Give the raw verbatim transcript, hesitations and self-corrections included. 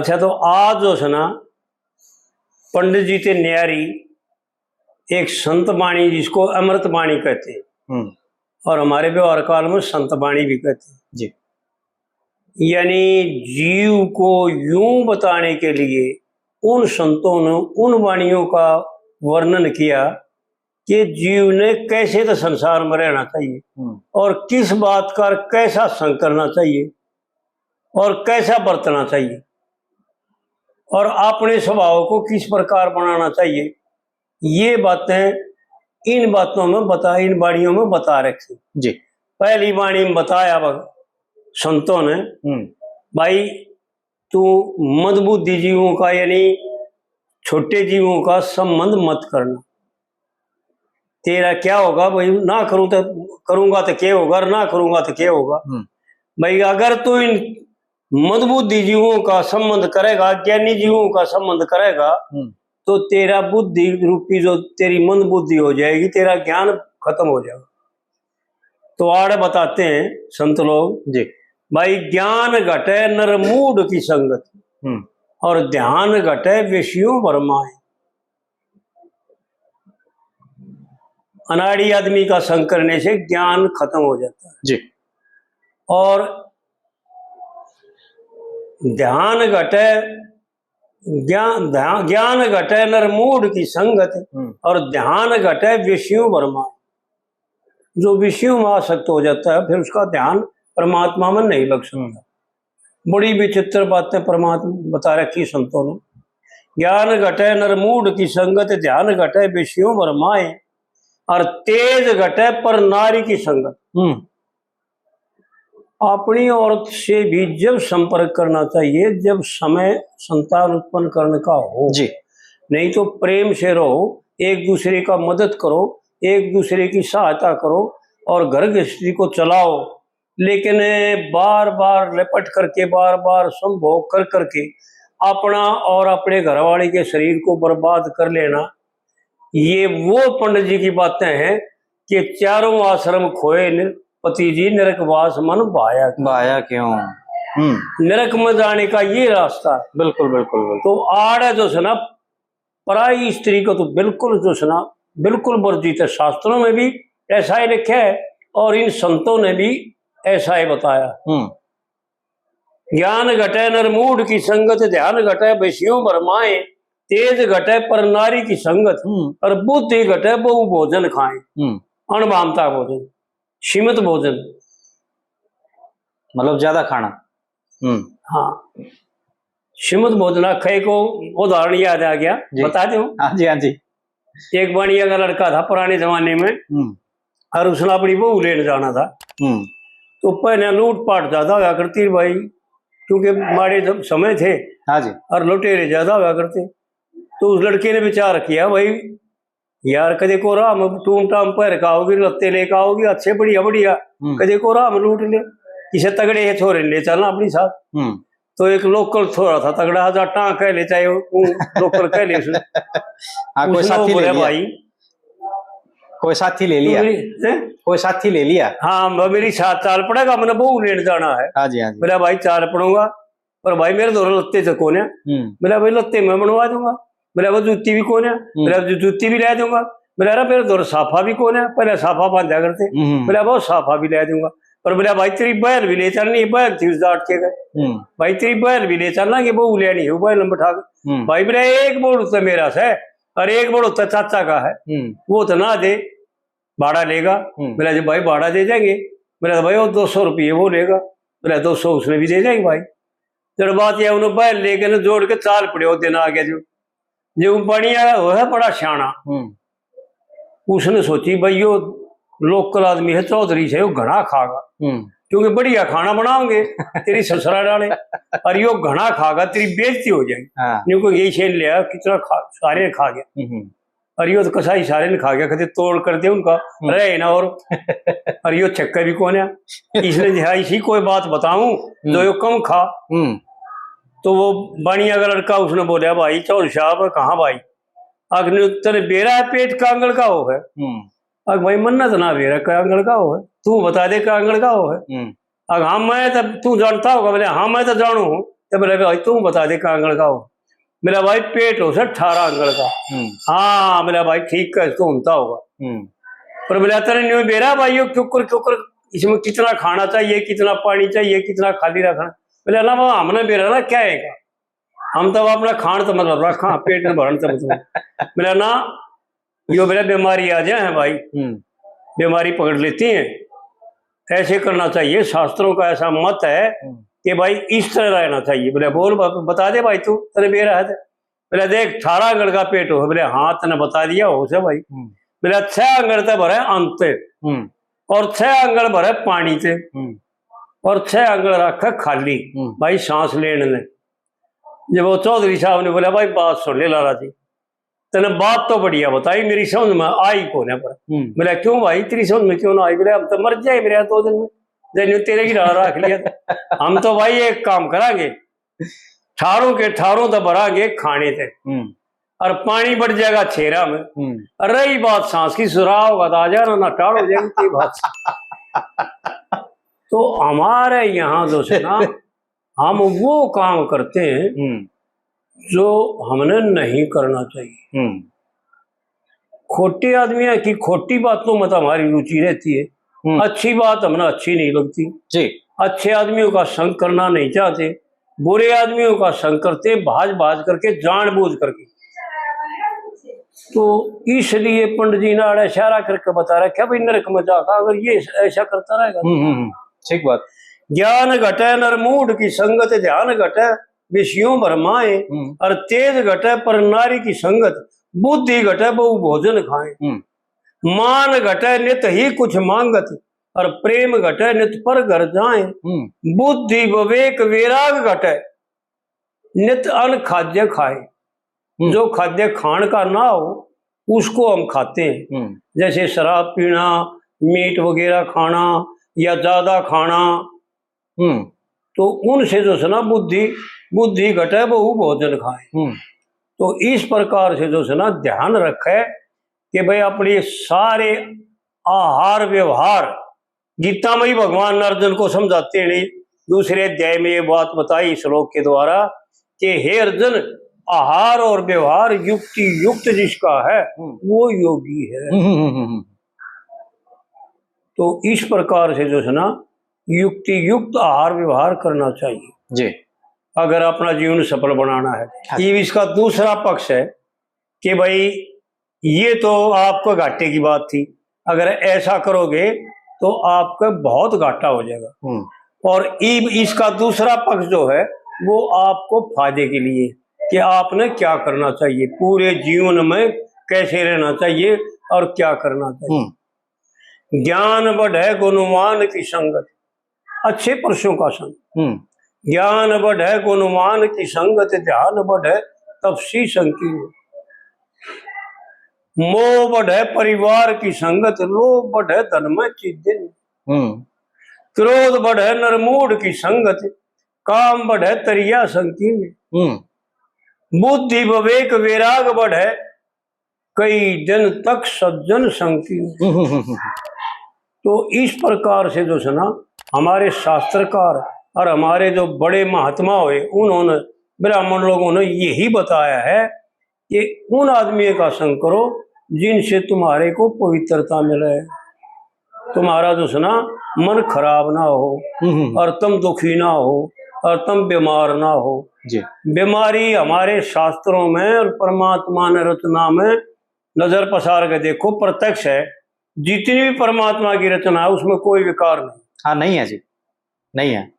अच्छा, तो आज जो है ना, पंडित जी ते न्यारी एक संत बाणी, जिसको अमृत बाणी कहते हैं, हम्म। और हमारे व्यवहार काल में संत बाणी भी कहते हैं। जी। यानी जीव को यूं बताने के लिए उन संतों ने उन वाणियों का वर्णन किया कि जीव ने कैसे तो संसार में रहना चाहिए हम्म। और किस बात का कैसा संग करना चाहिए और कैसा बरतना चाहिए और अपने स्वभाव को किस प्रकार बनाना चाहिए, ये बातें इन बातों में बता, इन वाणियों में बता रखी। जी। पहली वाणी में बताया भग-, संतों ने, हम्म। भाई, तू मंदबुद्धि जीवों का, यानी छोटे जीवों का संबंध मत करना। तेरा क्या होगा भाई, ना करूं तो, करूंगा तो क्या होगा, और ना करूंगा तो क्या होगा? हम्म। भाई, अगर तू इन मंदबुद्धि जीवों का संबंध करेगा, ज्ञानी जीवों का संबंध करेगा, हम्म। तो तेरा बुद्धि रूपी जो तेरी मंदबुद्धि हो जाएगी, तेरा ज्ञान खत्म हो जाएगा। तो आड़े बताते हैं संत लोग, जी। भाई, ज्ञान घटे नर मूढ़ की संगत, हम्म। और ध्यान घटे विषयों भरमाए। अनाड़ी आदमी का संग करने से ज्ञान खत्म हो जाता है। जी। और ध्यान घटे, ज्ञान, ध्या-, ज्ञान घटे नर मूढ़ की संगत, हम्म। और ध्यान घटे विषयों भरमाए। जो विषयों में आसक्त हो जाता है, फिर उसका ध्यान परमात्मा में नहीं लग सकता। हम्म। बड़ी विचित्र बातें परमात्मा बता रखी संतों ने। ज्ञान घटे नर मूढ़ की संगत, ध्यान घटे विषयों भरमाए, और तेज घटे पर नारी की संगत। हम्म। अपनी औरत से भी जब संपर्क करना चाहिए, जब समय संतान उत्पन्न करने का हो। जी। नहीं तो प्रेम से रहो, एक दूसरे का मदद करो, एक दूसरे की सहायता करो और घर गृहस्थी को चलाओ। लेकिन बार बार लिपट करके, बार बार संभोग कर करके अपना और अपने घरवाली के शरीर को बर्बाद कर लेना, ये वो पंडित जी की बातें हैं कि चारों आश्रम खोए नि-, पति जी, नरक वास मन भाया क्यों? भाया क्यों? हम्म। नरक में जाने का ये रास्ता है। बिल्कुल, बिल्कुल, बिल्कुल। तो आड़े जो है ना, पराई स्त्री को तो बिल्कुल जो है ना, बिल्कुल वर्जित है। शास्त्रों में भी ऐसा ही लिखा है और इन संतों ने भी ऐसा ही बताया। हम्म। ज्ञान घटे नर मूढ़ की संगत, ध्यान घटे विषयों भरमाए, तेज घटे पर नारी की संगत, हम्म। और बुद्धि घटे बहु भोजन खाए। हम्म। अणभामता भोजन, सीमित भोजन। मतलब ज्यादा खाना। हम्म। हाँ, सीमित भोजन। आखा एक उदाहरण याद आ गया, जी। बता दूं? हाँ जी, हाँ जी। एक बनिया का लड़का था पुराने जमाने में, हम्म। और उसने अपनी बहू लेने जाना था। हम्म। तो पहले लूट पाट ज्यादा होया करती भाई, क्योंकि माड़े जब समय थे, हाँ जी। और लुटेरे ज्यादा होया करते। तो उस लड़के ने विचार किया, भाई यार, कदे को राह में टूम टाम पहर के आओगी, लत्ते लेके आओगी, अच्छे बढ़िया बढ़िया, हम्म। कदे को राह में लूट ले, किसे तगड़े है छोरे ले चलना अपनी साथ। हम्म। तो एक लोकल थोड़ा था तगड़ा, हजार टांग कह ले, चाहे वो लोकल कह ले उसने। हाँ, कोई उसने साथी ले बोला, लिया। भाई, कोई साथी ले लिया। तू मेरी, हैं? कोई साथी ले लिया। हाँ, वो मेरी साथ चाल पड़ेगा, मैंने बहू लेने जाना है। हाँ जी, हाँ जी। मेरा भाई चाल पड़ूंगा, पर भाई मेरे धोरे लत्ते तो कोन्या। हम्म। मेरा भाई लत्ते मैं बनवा दूंगा, मेरा वो जूती भी कोन्या। हम्म। मेरा जो जूती भी ला दूंगा। मेरा, मेरे धोरे साफा भी कोन्या, पहले साफा बांधा करते। हम्म। मेरा वो साफा भी ला दूंगा। पर मेरा भाई तेरी बहन भी ले चलनी, बहन थी उस जाट के घर। हम्म। भाई तेरी बहन भी ले चलना, कि बहू लेनी हो, बहन में बैठा के। हम्म। भाई मेरा एक बोल तो मेरा से, और एक बोल तो चाचा का है। हम्म। वो तो ना दे, भाड़ा लेगा। हम्म। मेरा जो भाई भाड़ा दे देंगे, मेरा भाई वो दो सौ रुपये वो लेगा, मेरा दो सौ उसने भी दे देंगे भाई। जब बात यह उन्होंने बहन लेके ना जोड़ के चाल पड़े, वो दिन आ गया जो, जो बनिया वो है बड़ा सियाना। हम्म। उसने सोची, भाई यो लोकल आदमी है, चौधरी से, यो घना खागा। हम्म। क्योंकि बढ़िया खाना बनाओगे तेरी ससुरा डाले, और यो घना खागा, तेरी बेइज्जती हो जाएगी। हाँ। न्यू को यही शेर लिया, कितना खा, सारे ने खा गया। हम्म। और यो तो कसाई सारे ने खा गया, कदे तोड़ कर दे उनका, हम्म। रहे ना और। और यो छक्का भी कोन्या, इसने दिया इसी कोई बात बताऊं, हम्म। जो यो कम खा। हम्म। तो वो बनिया का लड़का उसने बोला, भाई चौधरी साहब, कहाँ भाई? अग्नि उत्तर बेरा है पेट का आंगल का हो है। हम्म। अग भाई मन्ना तो ना बेरा का आंगल का हो है, तू बता दे का आंगल का हो है। हम्म। अग हाँ मैं तो, तू जानता होगा, बोले हाँ मैं तो जानू हूँ। तो बोला, "भाई, तू बता दे, कांगड़ का हो?" मेरा भाई, "पेट हो सर, अठारह अंगड़ का।" हम्म। "हाँ," मेरा भाई, "ठीक है, तो होता होगा।" हम्म। पर बोला, "तेरे न्यू बेरा भाई, यो क्योकर, क्योकर, इसमें कितना खाना चाहिए, कितना पानी चाहिए, कितना खाली रखना?" बोला, "ना बाबा, हमने बेरा ना क्या है का, हम तो अपना खान तो मतलब रखा, पेट में भरण तो मतलब।" बोला, "ना, यो बेरा बीमारी आ जाए है भाई, हम्म। बीमारी पकड़ लेती है, ऐसे करना चाहिए, शास्त्रों का ऐसा मत है हम्म। कि भाई इस तरह रहना चाहिए।" बोले, "बोल ब-, बता दे भाई, तू, तेरे बेरा है तो।" बोले, "देख, अठारह अंगड़ का पेट हो।" बोले, "हाँ, तने बता दिया हो से भाई।" हम्म। बोले, "छह अंगड़ ते भरे अंत हम्म। और छह अंगड़ भरे पानी ते हम्म। और छह अंगड़ रखे खाली, हम्म। भाई सांस लेने ने।" जब वो चौधरी साहब ने बोला, "भाई बात सुन ले लाला जी, तने बात तो बढ़िया बताई, मेरी समझ में आई कोने पर।" हम्म। बोला, "क्यों भाई, तेरी समझ में क्यों ना आई?" बोले, "हम तो मर जाए मेरे दो दिन में, जैसे तेरे की ढाल रख लिया। हम तो भाई एक काम करांगे, ठारों के ठारों तो भरांगे खाने ते, हम्म। और पानी बढ़ जाएगा छेरा में। हम्म। और रही बात सांस की, सुराव का तो आ जाना, ना टाल हो जाएगी कोई बात।" तो हमारे यहाँ जो है ना, हम वो काम करते हैं हम्म। जो हमने नहीं करना चाहिए। हम्म। खोटे आदमियों की खोटी बातों में तो हमारी रुचि रहती है, हम्म। अच्छी बात हमने अच्छी नहीं लगती। जी। अच्छे आदमियों का संग करना नहीं चाहते, बुरे आदमियों का संग करते हैं, भाज भाज करके, जानबूझ करके। तो इसलिए पंडित जी ने आड़ा इशारा करके बता रखा, भाई, नरक में जाता अगर ये ऐसा करता रहेगा। हम्म, हम्म, हम्म। ठीक बात। ज्ञान घटे नर मूढ़ की संगत, ध्यान घटे विषयों भरमाए, हम्म। और तेज घटे पर नारी की संगत, बुद्धि घटे बहु भोजन खाए। हम्म। मान घटे नित ही कुछ मांगत, और प्रेम घटे नित पर घर जाए। हम्म। बुद्धि विवेक वैराग घटे नित अन खाद्य खाए। हम्म। जो खाद्य खान का ना हो, उसको हम खाते हैं। हम्म। जैसे शराब पीना, मीट वगैरह खाना या ज्यादा खाना, हम्म। तो उनसे जो है ना बुद्धि, बुद्धि घटे बहु भोजन खाए। हम्म। तो इस प्रकार से जो है ना ध्यान रखे कि भाई अपने सारे आहार व्यवहार, गीता में ही भगवान अर्जुन को समझाते हैं, दूसरे अध्याय में ये बात बताई श्लोक के द्वारा कि हे अर्जुन, आहार और व्यवहार युक्ति युक्त जिसका है, हम्म। वो योगी है। हम्म, हम्म, हम्म, हम्म। तो इस प्रकार से जो है ना युक्ति युक्त आहार व्यवहार करना चाहिए जी। अगर अपना जीवन सफल बनाना है। हाँ। ये इसका दूसरा पक्ष है कि भाई ये तो आपको घाटे की बात थी, अगर ऐसा करोगे तो आपका बहुत घाटा हो जाएगा। हम्म। और इ-, इसका दूसरा पक्ष जो है वो आपको फायदे के लिए कि आपने क्या करना चाहिए, पूरे जीवन में कैसे रहना चाहिए और क्या करना चाहिए। हम्म। ज्ञान बढ़े गुणवान की संगत, अच्छे पुरुषों का संग। हम्म। ज्ञान बढ़े गुणवान की संगत, ध्यान बढ़े तपसी संकीर्ण। मोह बढ़े परिवार की संगत, लोभ बढ़े धन में चिदिन। हम्म। क्रोध बढ़े नरमूढ़ की संगत, काम बढ़े तरिया संकीर्ण। हम्म। बुद्धि विवेक वैराग बढ़े, कई दिन तक सज्जन संग की। हम्म, हम्म, हम्म, हम्म। तो इस प्रकार से जो है ना हमारे शास्त्रकार और हमारे जो बड़े महात्मा हुए, उन्होंने, ब्राह्मण लोगों ने यही बताया है कि उन आदमियों का संग करो जिनसे तुम्हारे को पवित्रता मिले, तुम्हारा जो है ना मन खराब ना हो, हम्म, हम्म। और तुम दुखी ना हो, और तुम बीमार ना हो। जी। बीमारी हमारे शास्त्रों में और परमात्मा ने रचना में नजर पसार के देखो, प्रत्यक्ष है, जितनी भी परमात्मा की रचना है उसमें कोई विकार नहीं। हाँ, नहीं है जी, नहीं है।